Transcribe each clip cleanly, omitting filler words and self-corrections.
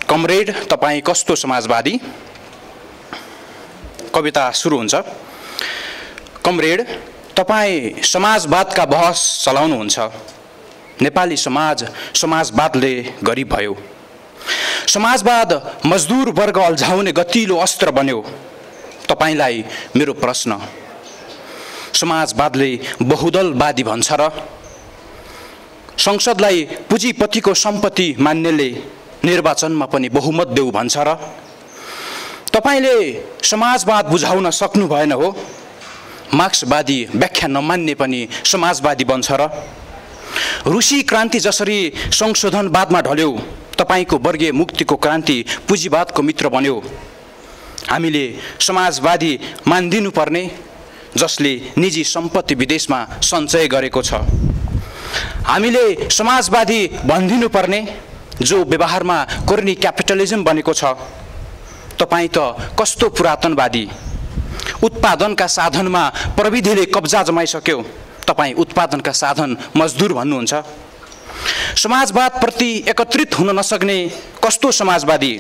Comrade तपाईं कस्तो समाजवादी? कविता सुरु हुन्छ। कमरेड तपाईं समाजवादका बहस चलाउनुहुन्छ। नेपाली समाज समाजवादले गरिब भयो। समाजवाद मजदुर वर्ग अल्झाउने गतिलो अस्त्र बन्यो। तपाईंलाई मेरो प्रश्न, समाजवादले बहुदलवादी भन्छ र? संसदलाई पुँजीपतिको सम्पत्ति मान्नेले निर्वाचनमा पनि बहुमत देऊ भन्छ र? तपाईले समाजवाद बुझाउन सक्नु भएन हो? मार्क्सवादी व्याख्या नमान्ने पनि समाजवादी बन्छ र? रुसी क्रान्ति जसरी संशोधनवादमा ढल्यो, तपाईको वर्गीय मुक्तिको क्रान्ति पुँजीवादको मित्र बन्यो। हामीले समाजवादी मानिदिनु पर्ने जसले निजी सम्पत्ति विदेशमा सञ्चय गरेको छ। हामीले समाजवादी भनिदिनु पर्ने जो व्यवहारमा कोर्नी क्यापिटलिजम बनेको छ। तपाई त कस्तो पुरातनवादी, उत्पादनका साधनमा प्रविधिले कब्जा जमाइसक्यो। तपाई उत्पादनका साधन मजदुर भन्नुहुन्छ। समाजवाद प्रति एकत्रित हुन नसक्ने कस्तो समाजवादी,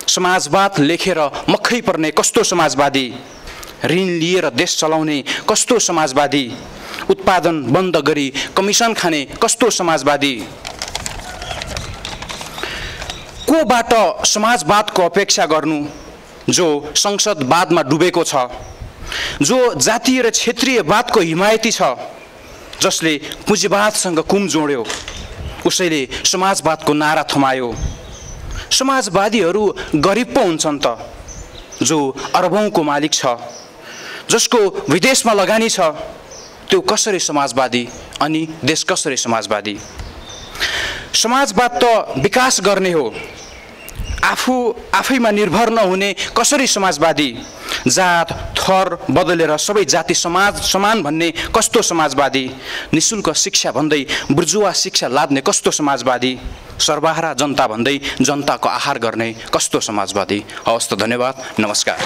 समाजवाद लेखेर मक्खै पर्ने कस्तो समाजवादी, ऋण लिएर देश चलाउने कस्तो समाजवादी, उत्पादन बन्द गरी कमिसन खाने कस्तो समाजवादी। कोबाट समाजवादको अपेक्षा गर्नु जो संसदवादमा डुबेको छ, जो जातीय र क्षेत्रीयवादको हिमायती छ, जसले पुँजीवादसँग कुम जोड्यो, उसैले समाजवादको नारा थमायो। समाजवादीहरू गरिब पो हुन्छन् त, जो अरबौंको मालिक छ, जसको विदेशमा लगानी छ, त्यो कसरी समाजवादी अनि देश कसरी समाजवादी? समाजवाद त विकास गर्ने हो, आफैमा निर्भर नहुने कसरी समाजवादी? जात थर बदलेर सबै जाति समान भन्ने कस्तो समाजवादी? निशुल्क शिक्षा भन्दै बुर्जुवा शिक्षा लाद्ने कस्तो समाजवादी? सर्वहारा जनता भन्दै जनताको आहार गर्ने कस्तो समाजवादी? हवस् त, धन्यवाद, नमस्कार।